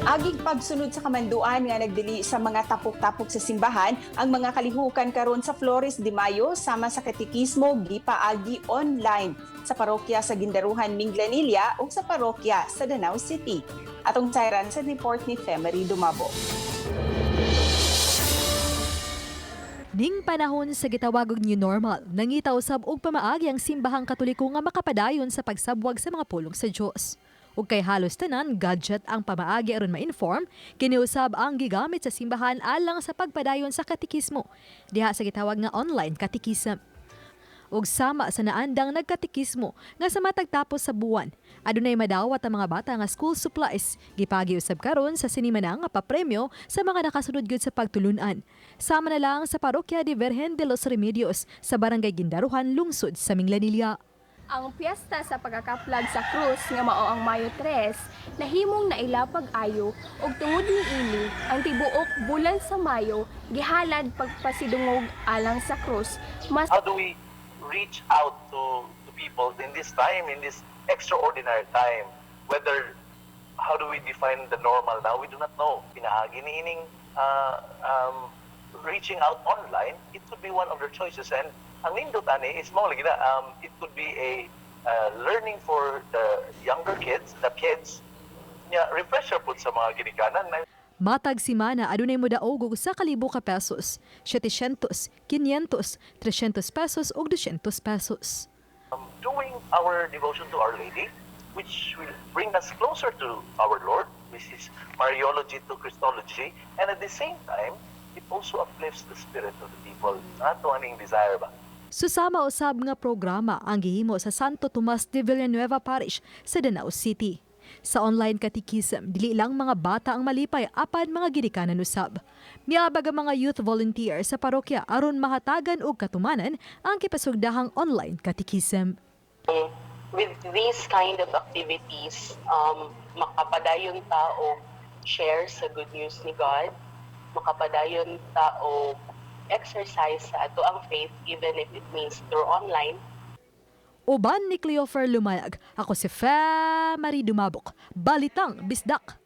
Agig pagsunod sa kamanduan nga nagdili sa mga tapok-tapok sa simbahan, ang mga kalihukan karon sa Flores de Mayo sama sa katikismo gipaagi online sa parokya sa Guindaruhan, Minglanilla ug sa parokya sa Danao City. Atong sayran sa report ni Femery Dumabo. Ning panahon sa gitawagog new normal, nangita usab og pamaagi ang simbahang Katoliko nga makapadayon sa pagsabwag sa mga pulong sa Dios. Ug kay halos tanan gadget ang pamaagi aron ma-inform, kini usab ang gigamit sa simbahan alang sa pagpadayon sa katikismo diha sa gitawag nga online catechism. Ug sama sa naandang nagkatikismo nga sa matag tapos sa buwan, adunay madawat ang mga bata nga school supplies. Gipagi usab karon sa sinimana nga papremyo sa mga nakasunod gyud sa pagtulunan. Sama na lang sa Parokya de Virgen de los Remedios sa Barangay Guindaruhan, lungsod sa Minglanilla. Ang piyesta sa pagkakaplag sa krus nga mao ang Mayo 3 nahimong nailapag ayo ug tungod niini ang tibuok bulan sa Mayo gihalad pagpasidungog alang sa krus. Mas How do we reach out to people in this time, in this extraordinary time? Whether, how do we define the normal now? We do not know. Pinaagi niining reaching out online, it could be one of their choices. And ang nindot ani is mao lagi na, it could be a learning for the younger kids, the kids, nya refresher pud sa mga ginikanan. Matag simana adunay modaog og 1,000 ka pesos, 700, 500, 300 pesos ug 200 pesos. Doing our devotion to Our Lady, which will bring us closer to our Lord, which is Mariology to Christology, and at the same time, it also uplifts the spirit of the people. Ato aning desire ba? Susama usab nga programa ang gihimo sa Santo Tomas de Villanueva Parish sa Danao City. Sa online catechism, dili lang mga bata ang malipay apan mga ginikanan usab. Miabag ang mga youth volunteer sa parokya aron mahatagan og katumanan ang kipasugdahang online catechism. With these kind of activities, makapadayon ta og share sa good news ni God, makapadayon ta og exercise sa atoang faith even if it means through online. Uban ni Cleofer Lumayag, ako si Fe Marie Dumabok. Balitang Bisdak.